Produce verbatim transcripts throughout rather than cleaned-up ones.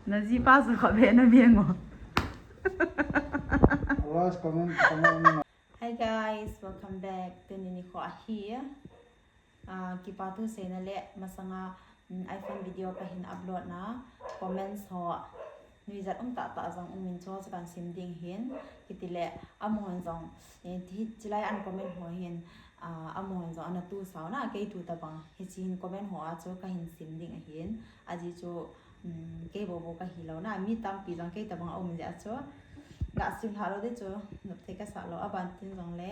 Na jipa chu kho be na be ngo. Last comment, comment. Hi guys, welcome back. Tuni nikho ahi. Ah, kipa thu seina le masanga, mm, iPhone video kahin upload na comments ho nuijat um tah tah jong um in chu chu kahin sim ding ahin. Kiti le amahon jong, eh, ti, chilai an comment ho hin, ah, amahon jong ana tu sao na kei tu tabang. Hichi hin comment ho a chu kahin sim ding ahin. Ajeh chu, um, kei bou bou kahi lou na, mi tampi jong kei tabang a um jeh a chu. Ga sim lha lou ding chu, nop thei kasa lou, aban tin jong le,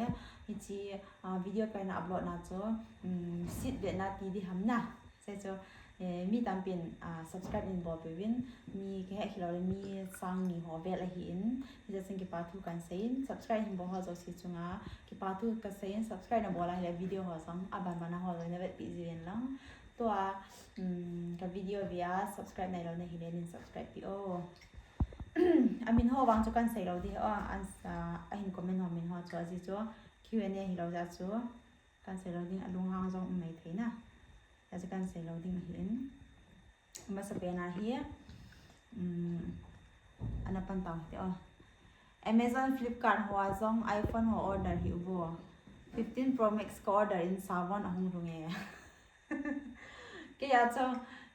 hichi, ah, video kahin upload na chu, um, sit ve na ti di ham na. Sei chu, eh, mi tampin, ah, subscribe in bol peuvin, mi kahe khel lou le, mi sang ni ho vel ahin, hijeh chun kipa thu kahin sei in, subscribe hin bol ho jouse chunga, kipa thu kasei in, subscribe na bol a hile video ho jong, aban ban a ho jong na vetpi jiuvin lang. Tua, um, ka video ve a subscribe nailou na hile nin subscribe pi o. Amin ho vang chu kahin sei lou ding, o, an, ah, ahin comment ho min ho chu ajeh chu Q and A hilou jeh chu kahin sei lou ding, alunghang jong um mai thei na. Ajeh chu kahin sei lou ding ahin. Masapen a hi, um, ana pan tau hite o. Amazon, Flipkart ho a jong iPhone ho order hih uvo. Fifteen Pro Max ka order in savon ahung lhung e. Kei a chu,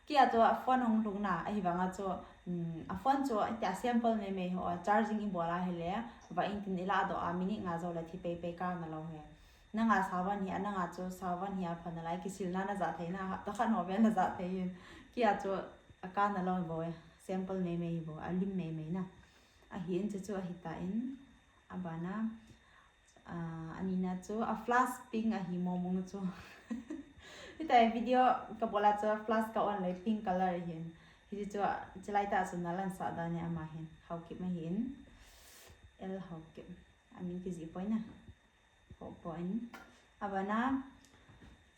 kei a chu a phone hung lhung na, ahivang a chu, um, a phone chu, tia sample mei mei ho, charging i bol a hile, va in tin i ladoh a, minute nga jou le thi pei pei kana lou he. Nanga savon hi, nanga chu savon hi a pha nalai, kisil na na ja thei na, hapta khat ho vel na ja thei in. Kei a chu, a kana lou bou e, sample mei mei bou, a lim mei mei na. Ahin chu chu ahi tan, aban a, Ah, ani na chu a flash pink ahi mo mong chu. Hitia video ka bol a chu flash ka on le pink color ahin. Hichu chu chilai tah chu na lansah dan e ama hin. Haokip ahin. L Haokip. Amin kijih poi na. Ho poi. Aban a.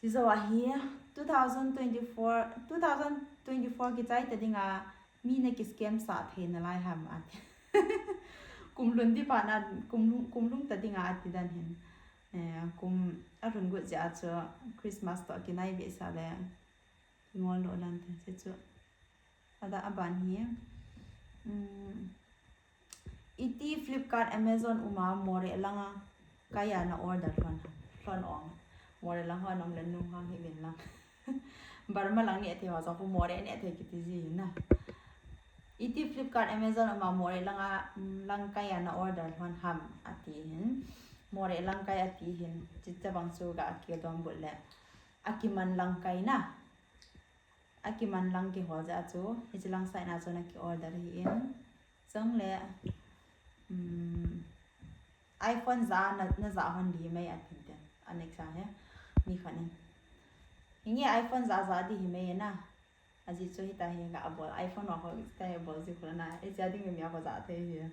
Chu jou ahi two thousand twenty-four, two thousand twenty-four kichai ta dinga mi na ki scam sah thei nalai ham ati. Kum lhun di pa na, kum lhun, kum lhun ta dinga ati dan hin. Eh, kum a lhun got jeh a chu Christmas toh kinai be sa le. Ngol lo lan te che chu. Ada aban hi. Um, Iti Flipkart, Amazon uma Moreh langa kaiya na order lhon, lhon ong. Moreh lang hon ong le nunghang hih uvin lang. Burma lang neh thei ho jong khu Moreh neh thei kiti ji na. Iti Flipkart, Amazon uma Moreh langa, mm, lang kaiya na order lhon ham ati hin. Moreh lang kai ati hin. Chuche bang chu ga kidom but le. Akiman lang kai na. Akiman lang kihol jeh a chu, hiche lang side na chu na ki order hi in. Chule, um, iPhone ja na, na ja hon di mai atin te. A next a he, mi khat in. Hinge iPhone ja ja di hi mai na. Ajeh chu hitia hi ga bol. iPhone ho hitia hi bol ji khu na. Hiche a ding mi a ho ja thei hi.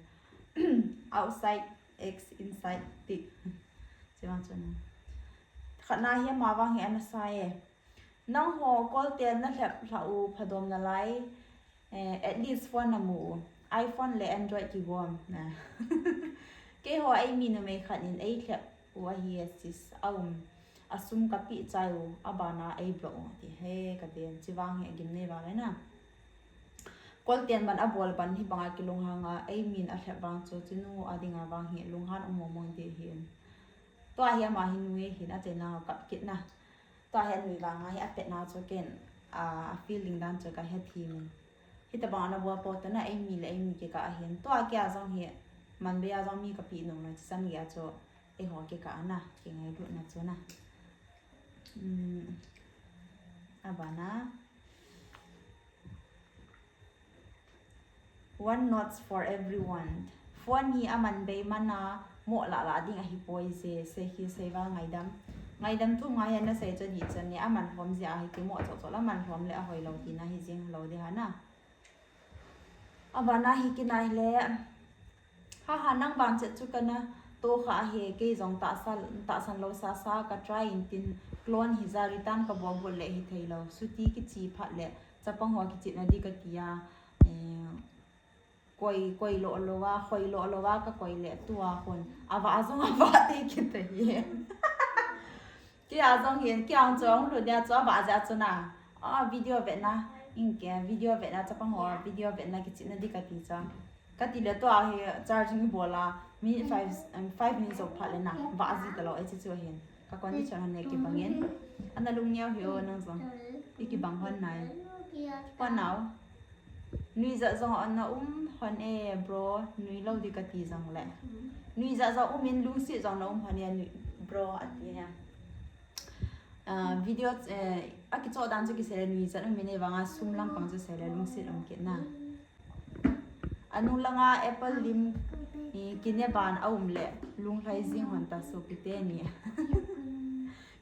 Outside X, inside tick. Chevang chu na. Khat na hi ama vang hi ana sa e. Nangho Coltel na lhep lhah u phadom nalai, eh, at least phone namu u. iPhone le Android kigom na. Keiho eimi numei khat in eilhep u ahi sis a um. Asum kapeh chai u, abana ei block u ti. He, kaden, chevang hi agim nei vale na. Coltel ban abol ban hi banga kilunghang a, eimin alhep vang chu, chunu a dinga vang hi lunghan um mong mong di hin. Tua hi ama hi nui hin achaina kap kit na. Tua hi anui vanga hi apet na chu ken, a, a feeling dan chu kahe thim in. Hitabang ana bol pou tana eimi le eimi kikah ahin. Tua kei a jong hi, manbei a jong mi kapeh nom na, chichan gei a chu eiho kikah ana, kingailutna chu na. Um, abana. One notes for everyone. Phone hi aman bei mana mo lah lah ding ahipoi je, sei hi sei val ngaidam. Ngaidam thu ngai ana sei chu dih chan ni aman lhom jeh a hi kimoh choh choh la aman lhom le ahoilou tina hi jing lou di hana. Abana hi kinai le. Ha ha, nang vang chet chu kana tohkha ahi, kei jong tahsan, tahsan lou sasa ka try in tin clone hija return ka bol bol le hithei lou. Suti kiche phat le chapang ho kichepna di kati a, eh, koi, koi lo lou a, hoi lo lou a ka koi le tua khun. Avah jong avah te kit ahi. Kei a jong hin, kei a jong chu ahung lut dia chu avah jeh a chu na. A video vetna, inke video vetna, chapang ho video vetna kichihna di kati cha. Kati le tua hi charging bola, minute five, um, five minutes of phat le na, va aji talo, e chi chu hin. Ka condition han ne kibangin. Ana lung niau hi o nang jong. I kibang hon nai. Hon nau. Nuijat jong ana um hon e bro, nui lo di kati jong le. Nuijat jong um in lungsit jong na um hon e nui bro ati he. Ah, video, eh, akichoh dan chu kisei le nuijat um in e vanga sum lampang chu sei le lungsit um kit na. Anu langa apple lim, i, kine ban a um le lunglhai jing hon ta sopi teni.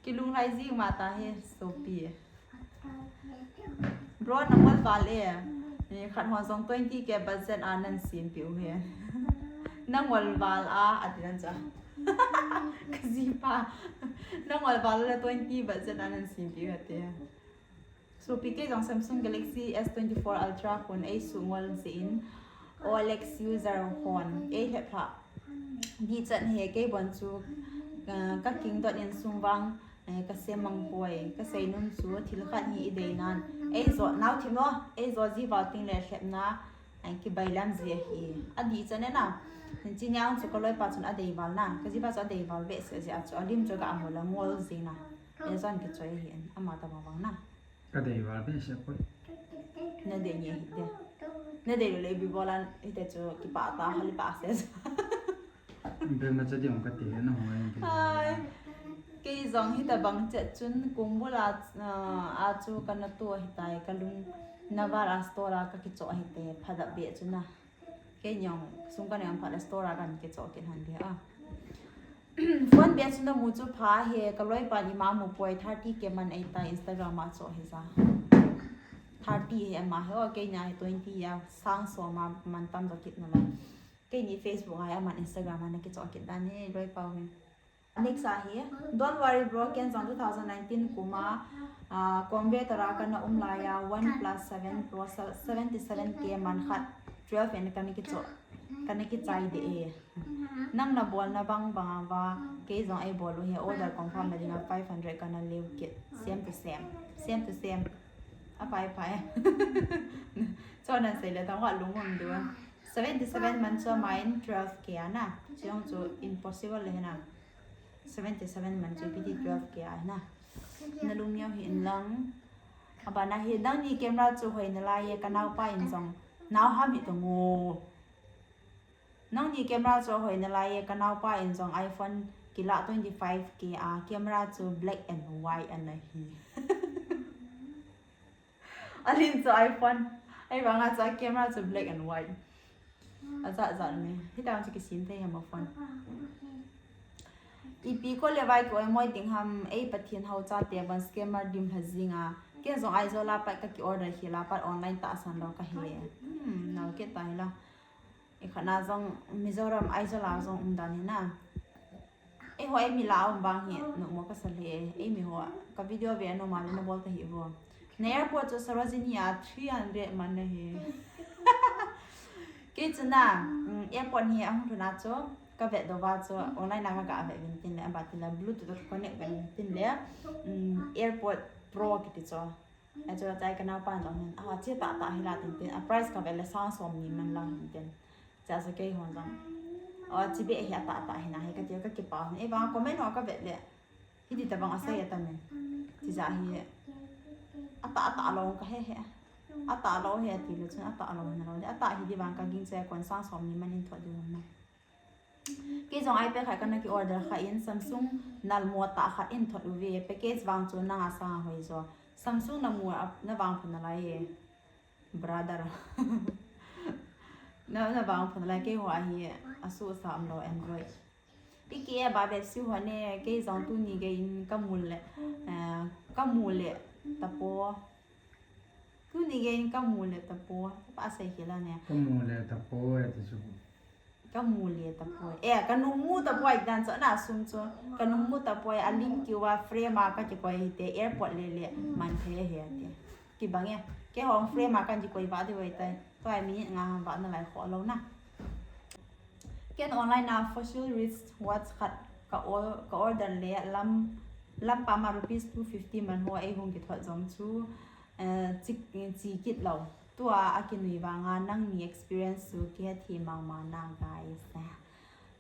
Kilunglhai jing ma ta he sopi. Bro, na ngol val e. Ni khat hon jong twenty K budget a nan simpi u he. Na ngol val a, ati nan cha. Ka jipa. Na ngol val le twenty budget a nan simpi u ati. Sopi kei jong Samsung Galaxy S twenty-four Ultra phone ei su ngol jeh in. O L X user hon ei lhep lha. Di chan he kei bon chu, ah, ka king dot in sung vang, eh, ka sem mang poi, ka sei nom chu thil khat hi i dei nan. Ei jo, nau thim lo, ei jo ji val ting le lhepna, eh, kibai lam ji ahi. A di chan e na. Chi niang chu ka loi pa chun a dei val na. Ka ji pa chu a dei val be se ji a chu a lim chu ka a mo la ngol ji na. Ei jon ki choi hi en, ama ta ma vang na. Ka dei val be se poi. Na dei nge hi te. Na dei lo le bi bolan hi te chu ki pa ta hali pa se. Be ma cha di ong ka ti na ho en ki. Hai. Kei jong hi ta bang chet chun kumbul a, ah, a chu ka na tu hi tai ka lung na val a store a ka ki cho hi te phada be chu na. Kei nyong sung ka nyong phat le store a kan ke cho ke han de a. Phone be chu na mu chu pha he ka loi pa ni ma mu poi thirty K man ei ta Instagram a cho he ja. Thirty he ma he o kei nya he twenty ya sang so ma man tam do kit na la. Kei ni Facebook a ya man Instagram a na ke cho kit dan he loi pa he. Next a hi, don't worry bro, ken jong two thousand nineteen kum a, ah, converter a kana um lai a, OnePlus seven Pro, se-, seventy-seven K man khat, twelve in kana kicho, kana kichai de e. Nang na bol na bang bang a va, kei jong ei bol u hi order confirm na dinga five hundred kana leu kit, same to same, same to same. A pai pai. Cho nan sei le tang wa lung um du. Seventy-seven man cho main twelve K ana. Chiong chu impossible le na. Seventy-seven man chu ipi ti twelve K a hi na. Na lung niau hi in lang. Abana hi nangni camera chu hoi nalai e ka naupa in jong. Nau ham hi to ngo. Nangni camera chu hoi nalai e ka naupa in jong iPhone kila twenty-five K a camera chu black and white ana hi. Alin chu iPhone. Ahivanga chu camera chu black and white. Ajat jat me. Hitam chu kisim thei hama phone. Ipi ko le vai ko moi ting ham ei Pathen hau chate ban scammer dim lha jinga. Ken jong Aizawl a pat ka ki order hi la pat online tahsan lo ka he. Hmm, nau ke tai la. Ei khat na jong Mizoram Aizawl a jong um dan hi na. Ei ho ei mi la um bang hi, no mo ka sa le, ei mi ho, ka video ve no ma le na bol ta hi vo. Na airport chu Sarojini a three hundred man na hi. Kei chu na, mm, airport hi ahung thuna chu, ka vet do va chu, online a ka ga vet vin tin le, aba tin le, Bluetooth connect vin tin le, mm, AirPod Pro kiti chu. Achu achai ka naupa jong hin, ah, chi tah tah hi la tin tin, a price ka vet le sang som ni man lang hin tin. Cha sa kei hon jong. O, chi be hi atah tah hi na hi ka ti ka kipa hon. Ei vang comment ho ka vet le. Hiti tabang asei ata me. Chi ja hi. Atah atah lo ka he he. Atah lo he ati le chun atah lo na lo le. Atah hi di vang ka ging che kon sang som ni man in thot di na. Kei jong iPad khat kana ki order kha in Samsung nalmo tah khat in thot uve package vang chu nanga sanga hoi jo. Samsung na mu a, na vang phun nalai e. Brother. Na, na vang phun nalai kei ho ahi asu sa um lo Android. Pi ke ba be si ho ne kei jong tuni gei in ka mu le, eh, ka mu le tapo. Tuni gei in ka mu le tapo. Pa sei kila ne. Ka mu le tapo e ti chu. Ka mu le tapoi. Eh, ka nung mu tapoi dan chu na sum chu. Ka nung mu tapoi a lim kiu a frame a ka kikoi hi te airport le le man the he te. Kibang e. Kei hong frame a kan kikoi va de wai tai. Tua minute nga ham va nalai kho lo na. Ken online a fossil wrist watch khat ka or-, ka order le lam, lam pama rupees two fifty man ho ei hung kithot jong chu. Eh, chi, chi kit lou. Tua akinui vanga nangni experience chu kihethem mama na, guys.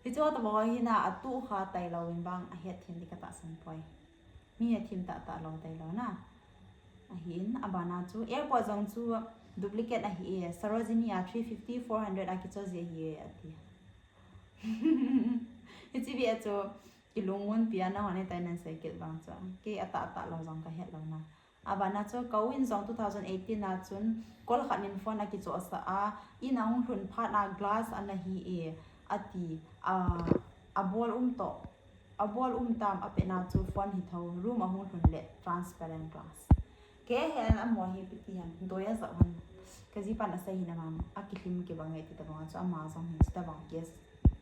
Hichu tabang hi na atu kha tailou in vang ahethem ding katahsan poi. Mi hethem tah tah lou tailou na. Ahin, abana chu airport jong chu duplicate ahi e. Sarojini a three fifty, four hundred a kicho ji ahi e, ati. Hichi bia chu kilungmonpi a nahon hitia nasei kit vang chu. Kei atah atah lou jong kahet lou na. Abana chu ka u in jong two thousand eighteen a chun call khat in phone akichohsah a, in ahung lhun phat a glass ana hi e, ati. A, abol um toh, abol um tam apet na chu phone hi tho, room ahung lhun le transparent glass. Kei hen amo hi ipi ti ham, doi ajah hon. Kajipan asei hin ama, akilhim kibang e ti tabang a chu ama jong hin chutabang case,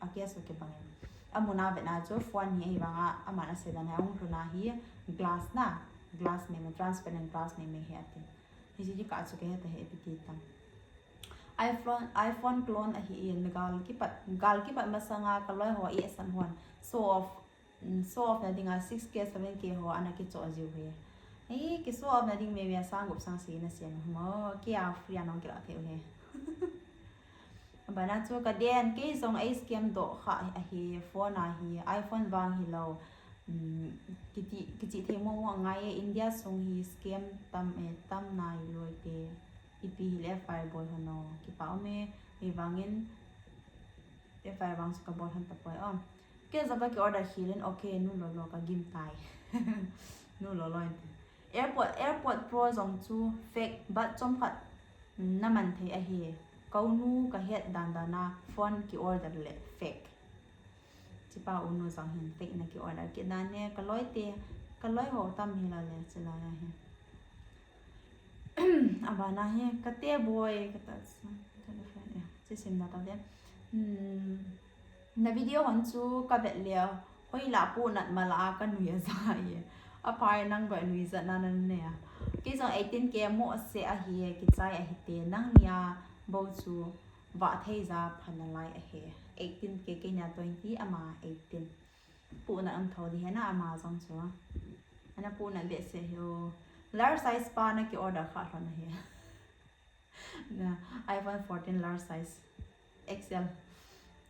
a case u kibang e. Amun a vet na chu phone hi ahivanga, aman asei dan a ahung lhun a hi glass na, glass meimei, transparent glass meimei hi ati. Hichi kikah chu kahe tahe ipi ti tam. iPhone, iPhone clone ahi in, gal kipat, gal kipat masanga kaloi ho eisan hon show off, mm, show off na dinga six K, seven K ho ana kichoh jiu hi. Hei, ki show off na ding meimei a sang gup sang sagi nasem u mo, kei a free a nahung kilah thei u hi. Abana chu kaden, kei jong ei scam doh kha ahi, phone a hi, iPhone vang hilou. Mm, kiti, kichih thei momo ngai e, India sung hi scam tam e, tam nai loi te. Ipi hile FIR bol hon o. Kipa um e, hivangin FIR vang chu kabol hon tapoi o. Kei jong kaki order khel in, okay, nu Lolo kagim tai. Nu Lolo in. AirPod, AirPod Pro jong chu fake, but chomkhat, mm, naman thei ahi. Kanu kahet dan dan a phone ki order le fake. Chipa unu jong hin fake na ki order kit dan e, kaloi te, kaloi ho tam hilou le, chilai a hi. Abana hi, kate boi, kata, telephone e, chi sim na ta de. Hmm, na video hon chu kavet le, hoilah Pu Nat mala a kanui aja e. Aphai nang boi nuijat na nanei a. Kei jong eighteen K mo se ahi, kichai ahi te, nangni a bou chu vah thei ja pha nalai ahi. Eighteen K, kei nia twenty, ama eighteen. Pu Nat um tho di hena ama jong chu. Ana Pu Nat behseh hi o. Large size pa naki order kha lhon ahi. Na, iPhone fourteen large size. X L.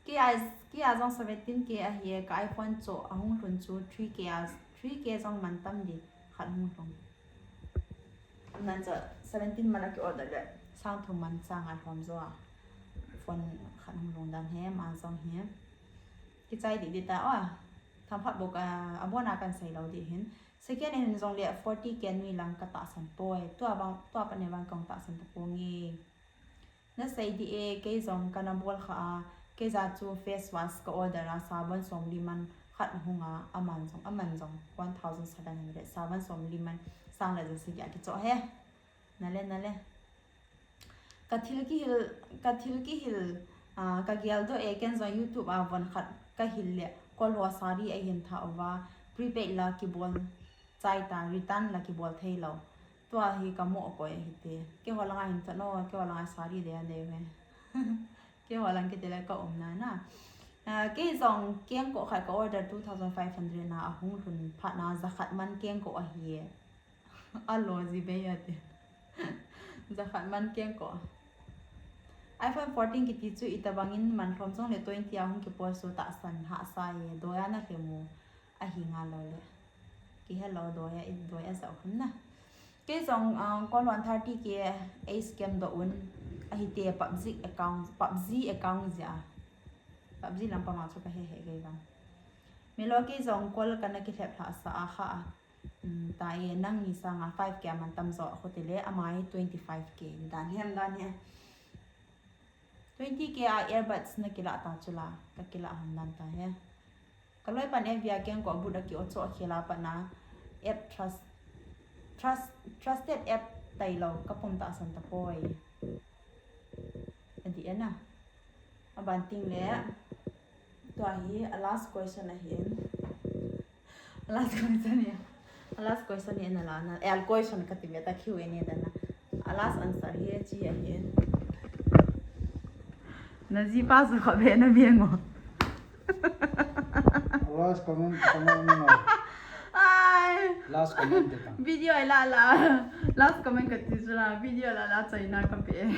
Kei a, kei a jong seventeen K ahi e, ka iPhone choh ahung lhun chu three K a, three K jong man tam di khat hung lhung. Nan chu seventeen man aki order le, sang thum man sang a lhom jo a. Phone khat hung lhung dan hi, ama jong hi. Kichai di di ta o. Themkhat bou ka, abon a kan sei lou di hin. Second hand jong le forty K nui lang katahsan poi. Tua vang, tua pat ne vang kahung tahsan tapong e. Nasei di e, kei jong kana bol kha a, kei ja chu face wash ka order a, sabon somli man khat hung a, aman jong, aman jong one thousand seven hundred, sabon somli man sang le ja sagi a kichoh e. Nale, nale. Ka thil kihil, ka thil kihil, ah, ka gel doh e, ken jong YouTube a von khat ka hil le, kol ho sari ahin tha uva, prepaid la kibol chai ta, return la kibol thei lou. Tua hi ka mo koi ahi te. Keiho langa hin tha no, keiho langa sari de a nei ve. Keiho lang kiti le ka um na na. Ah, kei jong kengkoh khat ka order two thousand five hundred na ahung lhun phat na jakhat man kengkoh ahi e. Alo ji bei ati. Jakhat man kengkoh. iPhone fourteen kiti chu itobang in man lhom jong le twenty ahung kipost chu tahsan hahsa e, doi a na lhem u ahi ngal lou le. Kihe lou doi a, doi a jao khun na. Kei jong, ah, kol one thirty K ei scam doh un ahi te PUBG account, PUBG account jeh a. PUBG lam pang a chu ka he he kei vang. Milo kei jong kol kana kilhep lhah sa a kha a. Um, ta e, nangni sanga five K a man tam jo a khuti le, ama hi twenty-five K dan hem dan he. Twenty K a earbuds na kila ta chula, ka kila hon dan ta he. Ka loi pan F B a kengkoh but a ki ocho a khela pan a app trust, trust, trusted app tailou, ka pom tahsan tapoi. Adi e na. Aban ting le, tua hi a last question ahin. A last question hi. A last question hi na la na. Eh, a question kati ve ta Q and A da na. A last answer hi chi ahin. Na jipa sa kho ve na ve ngo. Last comment, comment no. Ai. Last comment de ta. Video ai la la. Last comment kati chu la, video la la chaina kabe.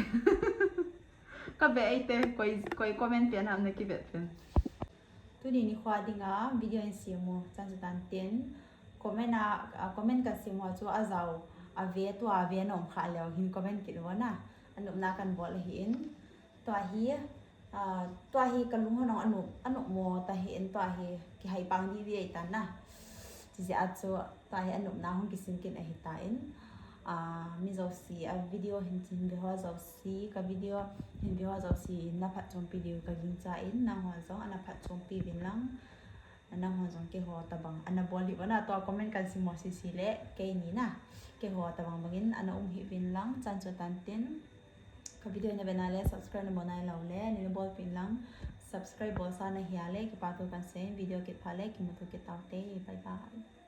Kabe eite, koi, koi comment pen ham na kibe pen. Tuni nikho dinga video in simu, chan chu tan tin. Comment a, a comment kan simu chu ajao, ave tua ave nom kha leo hin comment kit vo na. Anopna kan bol ahin. Tua hi, a, tua hi kalung hon ong anop, anop mo ta hin tua hi kihai pang di di ai tan na. Chi jeh a chu tua hi anopna hung kisim kin ahi ta in. A, mi jouse a video hin chin ve ho jouse, ka video hin ve ho jouse na phatchompi diu ka gingcha in, nangho jong ana phatchompi vin lang. Nangho jong keiho tabang ana bol hih vo na, tua comment kan simu sisi le keini na. Keiho tabang bangin ana um hih vin lang, chan chu tan tin. Ka video na ve na le subscribe na bol nai lou le, nei na bolpeh in lang. Subscribe bolsa na hia le, kipa thu kan sei, video kit phat le kimuto kit taute. Bye bye.